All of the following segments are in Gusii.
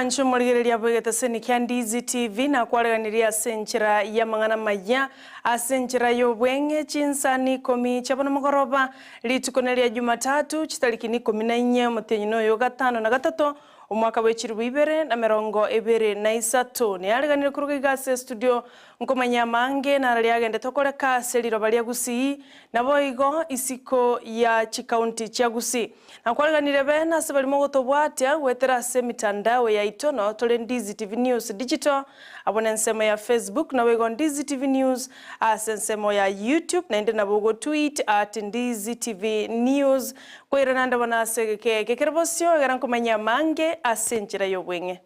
Mwanche omorigereria bw'egeteseni kia Ndizi TV nakwareganirie ase enchera y'amang'ana amaya, ase enchera y'obweng'e chinsani ikomi chia bono mogoroba, rituko neria Jumatatu chitariki nikomi na inye omotienyi noyo gatano na gatato omwaka bwe chilifu ibere na merongo ebere na isato. Neareganire koruga iga ase estudio Nkomanya amange nararia agendete okoreka ase riroba ria Gusii, naboigo isiko ya chikaunti chia Gusii. Nakwariganire bene ase barimo gotobwatia goetera ase emitandao yaito noo tore Ndizi TV News Digital abwo nensemo ya Facebook naboigo Ndizi TV News ase ensemo ya YouTube naende nabo ogo tweet at Ndizi TV News koirana nde bono ase egeka eke kere bosio egera nkomanya amange ase enchera y'obweng'e.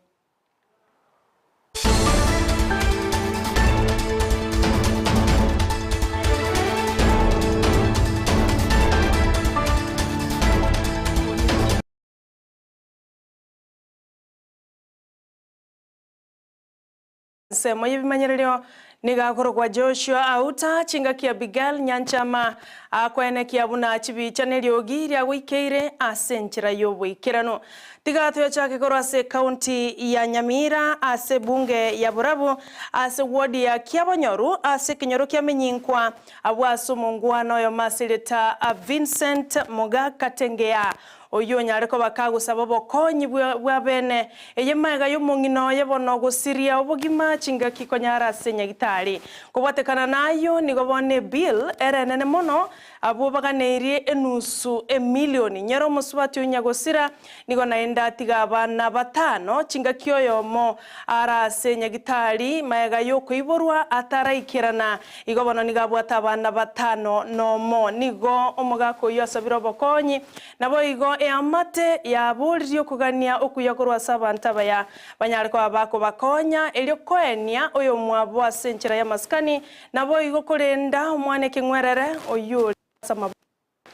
Ensemo y'ebimanyererio nigo akorokwa Joshua Auta, chingaki Abigail Nyanchama akoenekia buna chibicha neriogi riagoikeire ase enchera y'oboikeranu. Tiga toyachake korwa ase ekaunti ya Nyamira ase ebunge ya Borabu ase ward ya Kiabonyoru ase ekenyoro kia Menyinkwa abwo ase omongwana oyomo ase erieta Vincent Mogaka Tengea Oyio onyare koba kagosaba obokonyi bw'abene, eye magega y'omong'ina oye bono gosiria obogima chingaki konyara ase nyagitari. Kobwatekana nayio nigo bono ebill ere enene mono, abwo baganeirie enusu emilioni. Nyora omosubati onya gosira nigo naende atiga abana batano chingaki oyomo are ase nyagitari magega y'okoiborwa ataraikerana. Igo bono nigo abwate abana batano nomo. Nigo omogaka oyio asabire obokonyi, naboigo eamate yaboririe okogania okuya korwa ase abanto abaya, banyare koba bakobakonya, erio koenia oyomwabo ase enchera y'amasikani, naboigo korenda omwana ekeng'werere oyio ore ase amaboko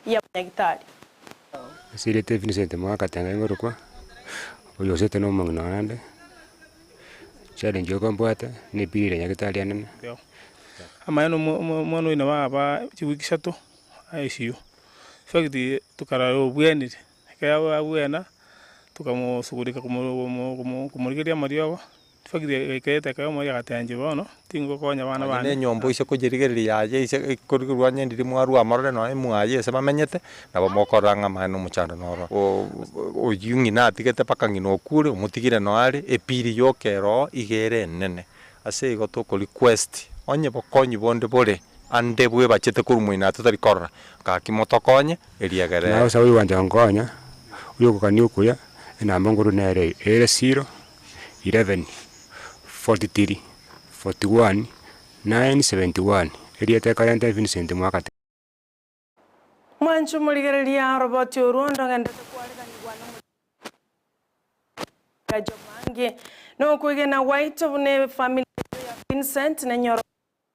y'abanyagitari. Ase erieta Vincent Mwakatenga ingorokwa, oyo osete na omong'ina one, challenge oko mbwate, na epira ere nyagetari enene. Amaene omwana oino baba chiwiki isato ICU. In fact tokarora obwenire, ekero abwena tokamosugurika komorigereria amariogo. Onye nenyomba oise koyerigereria yaye ise ekorigerwa onye ndiri mwarua amorore nonya mwaye ase bamenyete, nabo mokorora ng'a amaene omochando noro. Oyio ng'ina atigete mpaka ng'ina okure, omotigire nonya are, epiri yoka ere oo iga ere enene. Ase igo toko request, onye bokonyi bonde bore ande bwebachete korwa moino totari korora, gaki motokonye, eriegere. Naye ase oyogoancha gonkonya, oyogokania okuya, enamba nkorwa nere eye, ere zero. 11 43 41 971 Erieta ekarenta Vincent Mwakate. Mwanche omorigereria oroboti orwo ndogenderete kwareganigwa nomochie Jomange nokwegena gwaito buna efamiri eyio ya Vincent nenyoro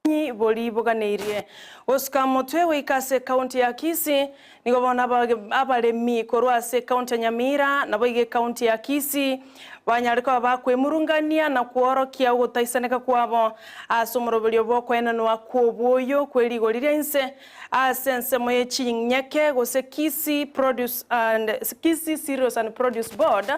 Obomanyi boria boganeirie gosuka motwe goika ase ekaunti ya Kisii, nigo bono abaremi korwa ase ekaunti ya Nyamira naboigo ekaunti ya Kisii banyare koba bakwemurungania na kworokia ogotaisaneka kwabo ase omoroberio bw'okoenanwa kw'oboyo kwe rigori ria inse ase ensemo ye chinyeke gose Kisii Produce and Kisii Cereals and Produce Board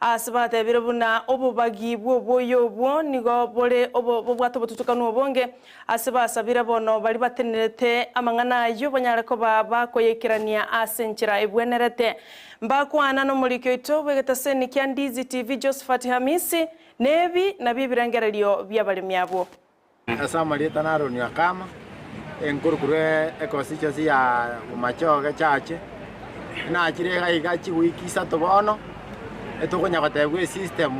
Ase batebire buna obobagi bw'oboyia obwo nigo bore bobwate obotutukanu obonge, ase basabire bono baria batenerete amang'ana ayio banyare koba bakoyaikerania ase enchera ebwenerete. Mbakwana nomoriki oito bw'egetaseni kia Ndizi TV Josephat Hamisi, nebi nabio ebirengererio bi'abaremi abwo. Ase amarieta n'Aroni akama, enkurukuru econstituency ya Bomachoge Church, nachire iga iga chiwiki isato bono, etokonya gotebwa esystem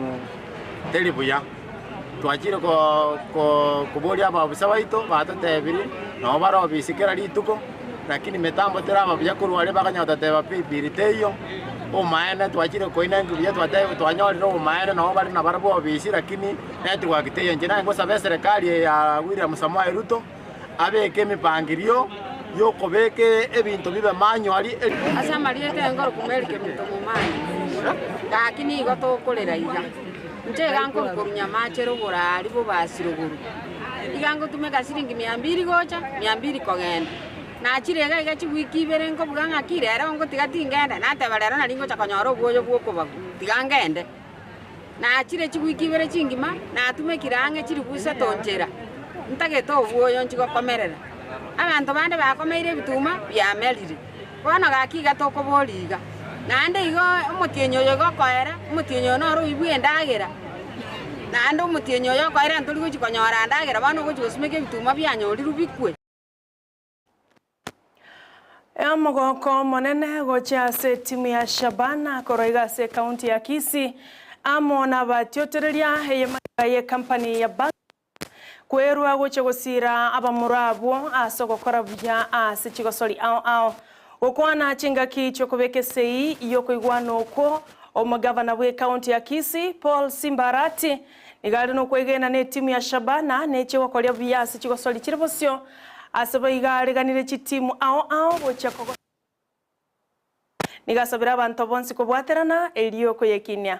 teri buya. Twachire ko ko koboria abaofisa baito batotebirie nabo bare ofisi kera rituko, lakini mitambo teraba buya korwa aria bakanya gototeba paybill teiyo, obomaene twachire koinenki buya twatebigwa twanyorire obomaene nabo bare nabarabwo ofisi lakini. Network teiyo inche naye ngosaba eserekari eye ya William Samoei Ruto abeke emipangirio yokobeka ebinto bibe manually. Ase amarieta engoro Mary Kemunto Momanyi, gaki nigo tokorera iga. Inche iga nkorukorwa Nyamache rogoro aria bobasi rogoro. Iga ngotumeka siringi mia mbiri gocha, mia mbiri kogenda. Nachire iga iga chiwiki ibere nkobuga ng'aki rero ngotiga tingenda, nateba rero nari ngocha konyora obwoyo bw'okobagwa, tiga ngende. Nachire chiwiki ibere chingima, natumekire ang'e chilifu isato nchera, ntagete obwoyo nchigokomerera. Abanto bande bakomeire ebituma biamerire. Bono gaki iga tokoboria iga, naende igo omotienyi oyo iga okoera, omotienyi oyo noro oyio bw'endagera, naende omotienyi oyo okoera ntori gochia konyora ndagera, bono ogochia gosimeka ebituma bianyorirwe bikwe. Omogoko omonene gochia ase etimu ya Shabana korwa iga ase ekaunti ya Kisii amo nabatiotereria eye magega ye company ya Bank kwerwa gochia gosiira abamura abwo ase ogokora buya ase chigosori ao ao. Gokwana chingaki chi'okobeka esegi y'okoigwana okwo, omogavana bw'ekaunti ya Kisii Paul Simba Arati nigo are nokwegena netimu ya Shabana nechie gokoria buya ase chigosori chire bosio ase boigo areganire chitimu ao ao gochia kogosoria. Nigo asabire abanto bonsi kobwaterana erio koyekinia.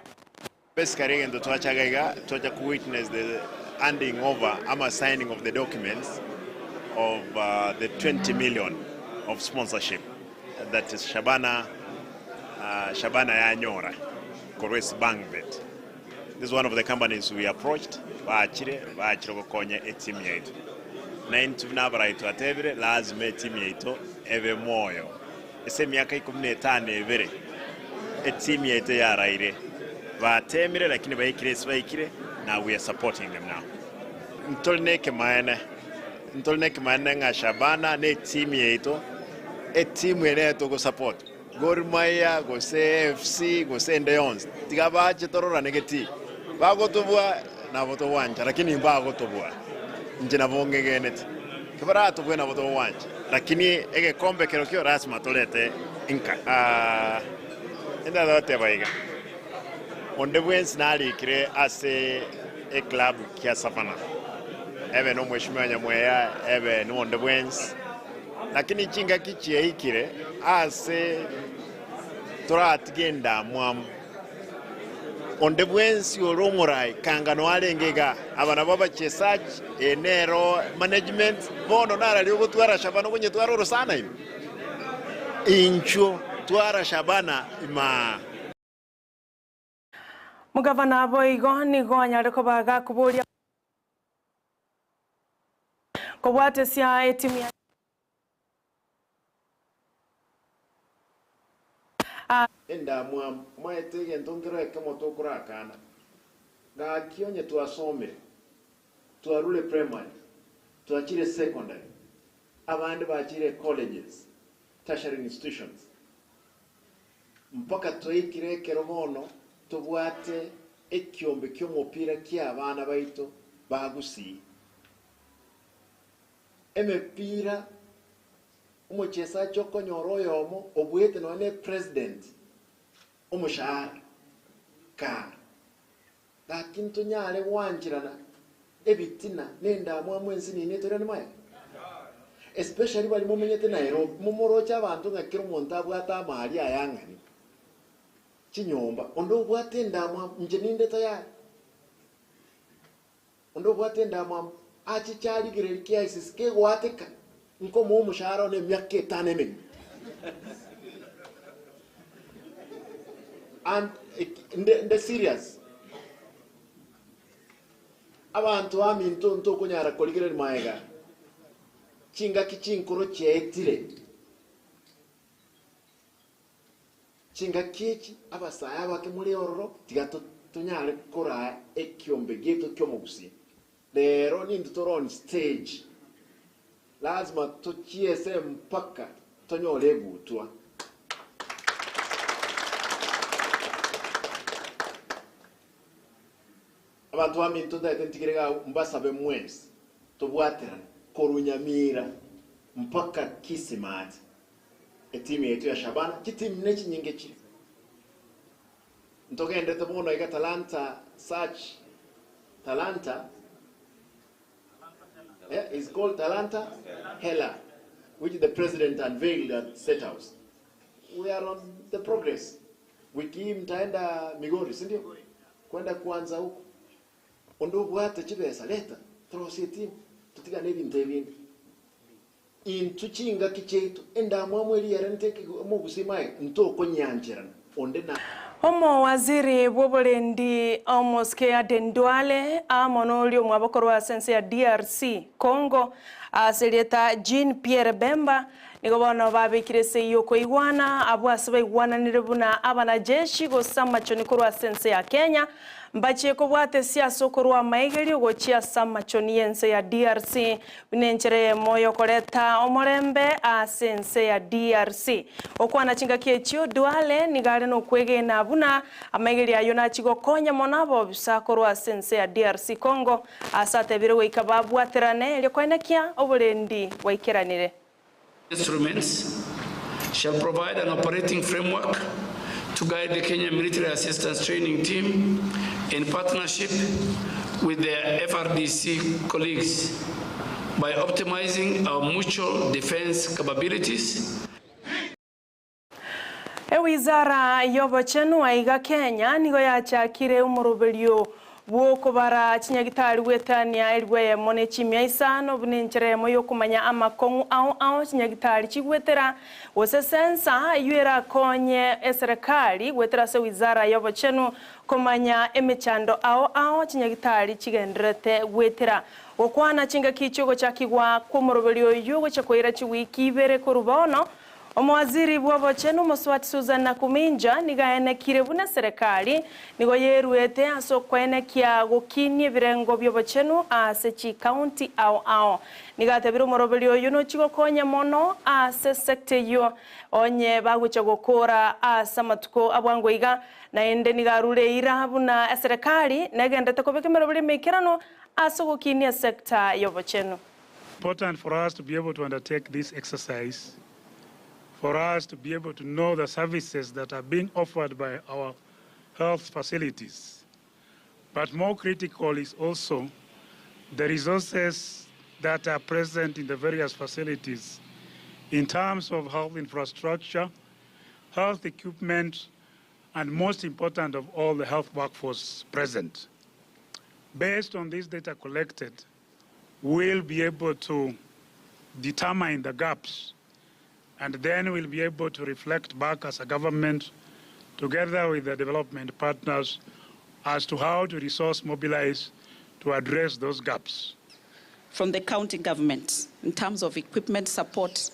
Basically egento twachaga iga, twacha ko witness the handing over ama signing of the documents of the 20 million of sponsorship that Shabana Shabana yanyora korwa ase Bangbet. This is one of the companies we approached, bachire, bachire gokonya eteam yaito. Na intwe buna abarai twatebire, lazima eteam yaito ebe moyo. Ase emiaka ikomi na etano ebere, eteam yaito yaraire, batemire lakini baikire ase baikire, now we are supporting them now. Ntore nekemaene, ntore nekemaene ng'a Shabana ne eteam yaito, eteam ere nere togosupport. Gor Mahia gose AFC gose ende yonsi, tiga bache tororane getii. Bagotobua nabo togwancha, lakini mbagotobua. Inche nabo ng'egenete. Kibaratobue nabo togwancha, lakini egekombe kerokio lasima torete inka. Ndateba iga, onde bwensi narikire ase eclub kia Savannah, ebe nomweshimiwa Nyamweya, ebe nonde bwensi. Lakini chingaki chiaikire aase toratige endamwamu. Onde bwensi ore omorai kangano arenge igaa, aba nabo abachesaji, eye nero management, bono narari ogotwara Shabana okonyetwara orosana ime? Inchuo twara Shabana imaa. Omogavana boigo nigo anyare koba gakoboria kobwatesia etimu ya. Endamwamu, Omanyete egento nkero ekemo tokorakana, gaki onye twasomire, twarure primary, twachire secondary, abande bachire colleges, tertiary institutions, Mpaka twaikire ekero bono tobwate ekiombe ki'omopira ki'abana baito ba Gusii. Emepira omochesachi okonyora oyomo obuete nonya ne president omoshahara kaa. Gaki ntonyare gwancherana ebitina na endamwamu ense nini etorende maega? Especially baria momenyete Nairobi, momoroche abanto ng'a kera omonto abwate amari aye ang'ani, chinyomba, onde obwate endamwamu, inche ninde tayari. Onde obwate endamwamu, achiche arigererie KICC kegoateka, nkomoa omoshahara one emiaka etano emegima. And nde nde serious, abanto baminto ntokonyara korigereria magega, chingaki chinkoro chiaetire. Chingaki echi abasae abake more ororo, tiga tonyare koraa ekiombe giaito ki'omogusii. Rero nintwe tore on stage, lazima tochiese mpaka tonyore egutwa. Abanto baminto ntagete ntigere iga agwo, mbasabe mwensi tobwaterane korwa Nyamira mpaka Kisimaati. Etimu yaito ya Shabana, chitimu nechinyinge chire. Ntogenderete bono iga Talanta Search, Talanta eh, is called Talanta Hela, which the president unveiled at State House. We are on the progress. Wiki hii mtaenda Migori, si ndio? Kwenda kuanza huko. Onde obwate chibesa leta torosie etimu totigane ebinto ebinde. Intwe chingaki chiaito, endamwamu eria yarentete omogusii maega, ntokonyancherana onde na. Omowaziri bw'oborendi Omosike Aden Duale amo noria omwabo korwa ase ense ya DRC Congo ase erieta Jean Pierre Bemba nigo bono babekire esegi y'okoigwana abwo ase baigwananire buna abanajeshi gose amachoni korwa ase ense ya Kenya mbachie kobwata esiasa okorwa amaigerio gochia ase amachoni y'ense ya DRC Buna enchera eyemo y'okoreta omorembe ase ense ya DRC. Gokwana chingaki echio, Duale nigo are nokwegena buna amaigerio ayio nachie gokonya mono abobisa korwa ase ense ya DRC Congo ase atebire goika babwaterane erio koenekia oborendi bwaikeranire. Instruments shall provide an operating framework to guide the Kenya Military Assistance Training Team in partnership with their FRDC colleagues by optimizing our mutual defense capabilities. Ewizara y'obochenu aiga Kenya nigo yachakire omoroberio bw'okobara chinyagitari goetania elifu eyemo ne chimia isano buna enchera eyemo y'okomanya amakong'u ao ao chinyagitari chigwetera gose sensa eyio erakonye eserekari goetera ase wizara y'obochenu komanya emechando ao ao chinyagitari chigendererete goetera. Gokwana chingaki chi'ogochakigwa kw'omoroberio oyio gochia koira chiwiki ibere korwa bono. Omowaziri bw'obochenu Omosubati Susan Nakuminja nigo aenekire buna eserekari nigo yeruete ase okoenekia gokinia ebirengo bi'obochenu ase chikaunti ao ao. Nigo atebire omoroberio oyio nochie gokonya mono ase esecta eyio onye bagochia gokora ase amatuko abwango iga. Naende nigo arure eira buna eserekari negenderete kobeka emeroberio emeikeranu ase ogokinia esecta y'obochenu. Important for us to be able to undertake this exercise, for us to be able to know the services that are being offered by our health facilities. But more critical is also the resources that are present in the various facilities in terms of health infrastructure, health equipment, and most important of all, the health workforce present. Based on this data collected, we'll be able to determine the gaps and then we'll be able to reflect back as a government together with the development partners as to how to resource mobilize to address those gaps. From the county government in terms of equipment support,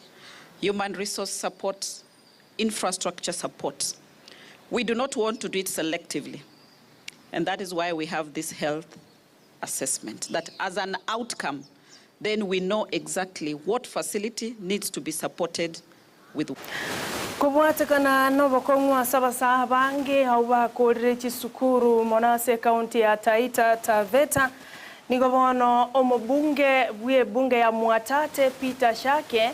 human resource support, infrastructure support. We do not want to do it selectively. And that is why we have this health assessment, that as an outcome, then we know exactly what facility needs to be supported with. Kobwatekana nobokong'u ase abasae abange abwo bakorire chisukuru mono ase ekaunti ya Taita Taveta, nigo bono omobunge bw'ebunge ya Mwatate Peter Shake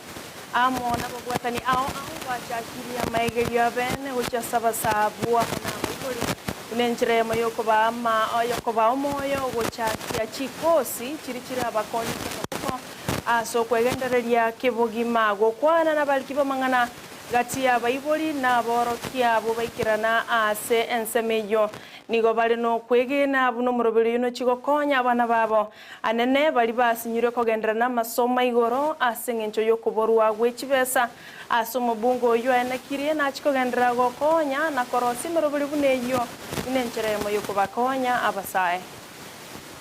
amo nababwatani ao ao bachakirie amaegerio abene gochia ase abasae abwo amo nabaibori Buna enchera eyemo y'okobaama y'okobaa omoyo gochakia chikosi chiria chirabakonye ase amaboko ase okwegendereria kebogima, gokwana nabariki b'amang'ana gati y'abaibori na aborokia abwo baikerana ase ensemo eyio. Nigo bare nokwegena buna omoroberi oyio nochie gokonya abana babo anene baria basinyirwe kogenderera namasomo aigoro ase engencho y'okoborwa gwe chibesa Ase omobungo oyio aenekirie nachie kogenderera gokonya na korosia emeroberi buna eyio, buna enchera eyemo y'okobakonya abasae.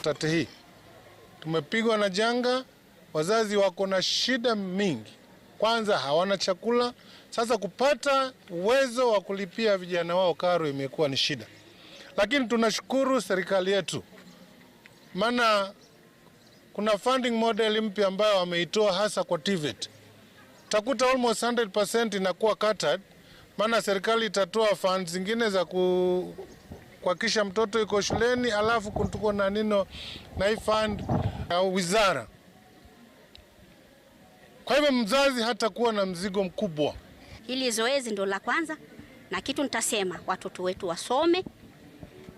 Tate hii tumepigwa na janga, wazazi wako na shida mingi, kwanza hawana chakula. Sasa kupata uwezo wa kulipia vijana wao karo imekuwa ni shida, lakini tunashukuru serikali yetu, maana kuna funding model mpya ambayo wameitoa hasa kwa TVET. Takuta almost 100% inakuwa catered, maana serikali itatoa funds zingine za kuhakikisha mtoto iko shuleni, alafu tuko na nino na hii fund ya wizara. Kwa hivyo mzazi hatakuwa na mzigo mkubwa. Hili zoezi ndo la kwanza, na kitu nitasema watoto wetu wasome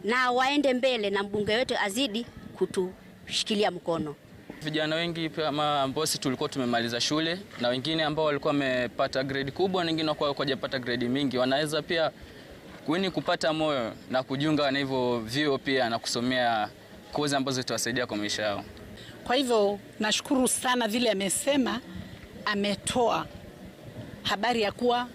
na waende mbele, na mbunge wetu azidi kutushikilia mkono. Vijana wengi kama ambao sisi tulikuwa tumemaliza shule na wengine ambao walikuwa wamepata grade kubwa na wengine walikuwa hawajapata grade mingi, wanaweza pia kuini kupata moyo na kujiunga na hivyo vyuo pia na kusomea kozi ambazo zitawasaidia kwa maisha yao. Kwa hivyo nashukuru sana vile amesema, ametoa habari ya kuwa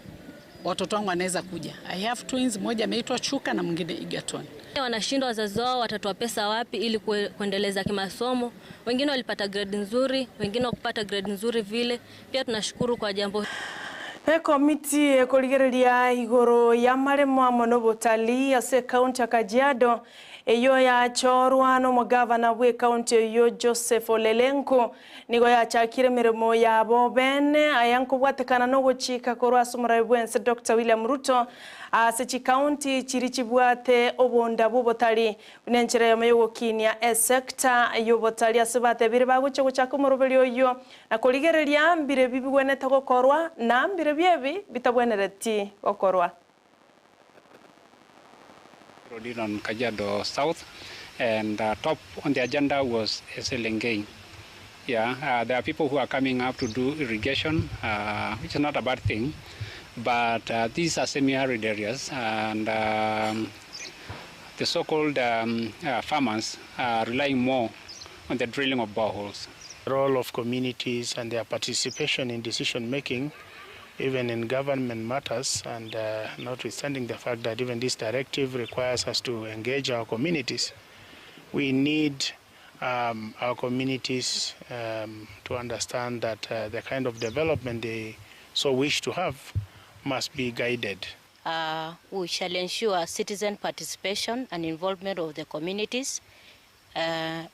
Watoto wangu wanaweza kuja. I have twins, mmoja ameitwa Chuka na mwingine Egerton. Wanashindwa wazazi wao watatoa pesa wapi ili kuendeleza kimasomo. Wengine walipata grade nzuri, wengine wakupata grade nzuri vile. Pia tunashukuru kwa jambo Ekomiti ekorigereria igoro ya maremo amo na obotali ase ekaunti ya Kajiado eyo yachorwa na omogavana bwa ekaunti eyo Joseph Olelenku nigo yachakire emeremo yabo bene aya nkobwatekana na ogochika korwa ase omorabi bwa ense Dr. William Ruto ase chikaunti chiri chibwate obonda bwa obotari buna enchera eyemo ya ogokinia esector ya obotari ase batebire bagochia gochaka omoroberi oywo na korigereria mbire bibigwenete gokorwa na mbire biebi bitabwenereti gokorwa. Road on Kajiado South, and top on the agenda was Eselengei. There are people who are coming up to do irrigation, which is not a bad thing, but these are semi-arid areas, and the so-called farmers are relying more on the drilling of boreholes. The role of communities and their participation in decision-making, even in government matters, and notwithstanding the fact that even this directive requires us to engage our communities, we need our communities to understand that the kind of development they so wish to have must be guided. We shall ensure citizen participation and involvement of the communities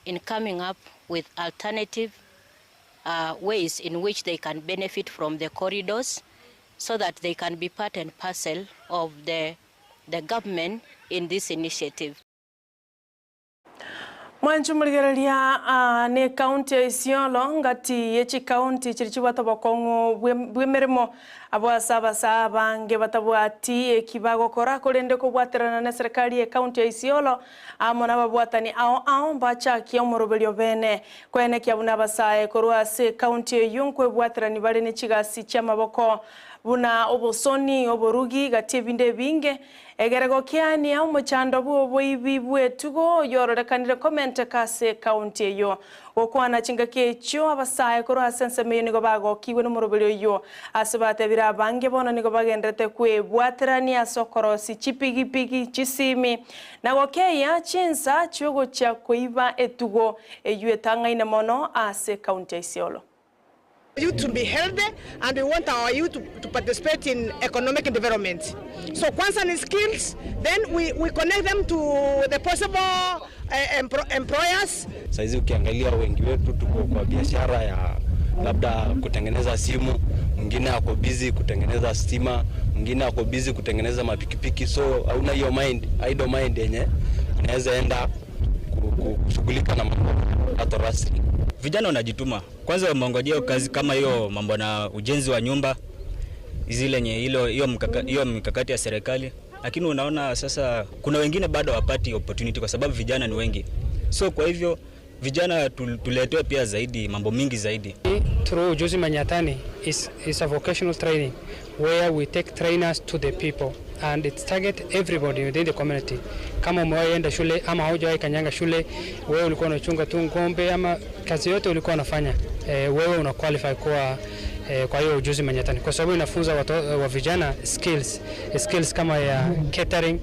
in coming up with alternative ways in which they can benefit from the corridors so that they can be part and parcel of the government in this initiative. Mwanchu murigereria ne county ya Isiolo ngati yechi county chiri chibwate obokong'u bw'emeremo abo ase abasaa abange batabwati ekibagokora korende kobwaterana na serikali ya county ya Isiolo amo na ababwatani ao ao mbachakia omoroberio bene kwenekia buna abasae korwa ase county eywo nkwebwaterani bare ne chigasi chi'amaboko buna obosoni oborugi gati ebinde ebinge egerego kiania omochando bwa oboibi bwetugo yororekanire komenteka ase county eyo gokwana chingaki echio abasae korwa ase ensemo eyo nigo bagokiwe nomoroberi oyo ase batebire abange bono nigo bagenderete kwebwaterania ase okorosi chipigipigi chisimi na gokeia chinsa chiogochia koiba etugo eywo etang'aine mono ase county ya Isiolo. Youth to be healthy, and we want our youth to participate in economic development. So kwanza ni skills, then we connect them to the possible employers. Saizi ukiangalia wengi wetu tuko kwa biashara ya labda kutengeneza simu, mwingine ako busy kutengeneza stima, mwingine ako busy kutengeneza mapikipiki, so hauna hiyo mind, idle mind yenye unaweza enda kushughulika na mambo hata rasmi. Vijana wanajituma. Kwanza wameongojea kazi kama hiyo mambo na ujenzi wa nyumba zile yenye hilo hiyo mkaka, hiyo mikakati ya serikali, lakini unaona sasa kuna wengine bado hawapati opportunity kwa sababu vijana ni wengi. So kwa hivyo vijana tuletewe pia zaidi mambo mingi zaidi. Through Ujuzi Manyatani is a vocational training where we take trainers to the people and it target everybody within the community. Kama umewahi enda shule ama haujawahi kanyanga shule, wewe ulikuwa unachunga tu ng'ombe ama kazi yote ulikuwa unafanya, wewe una qualify kuwa kwa hiyo Ujuzi Manyatani, kwa sababu inafunza watu wa vijana skills kama ya catering.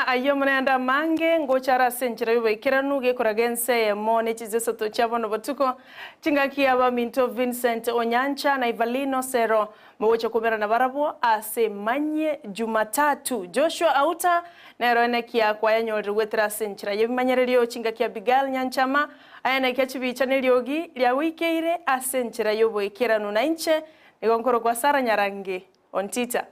Ayo munenda mange ngochara senchera yoboikeranu gekoraga ense eyemo ne chisesato chia bono botuko chingaki aba Minto Vincent Onyancha na Ivalino Sero mogocha kumerana barabwo ase manye Jumatatu. Joshua Auta nero enekia kwayanyorire gwetera ase enchera yebimanyererio chingaki Abigail Nyanchama ayenekia chibicha neriogi ria wikeire ase enchera yoboikeranu na inche nigo nkoro kwa Sara Nyarange ontita.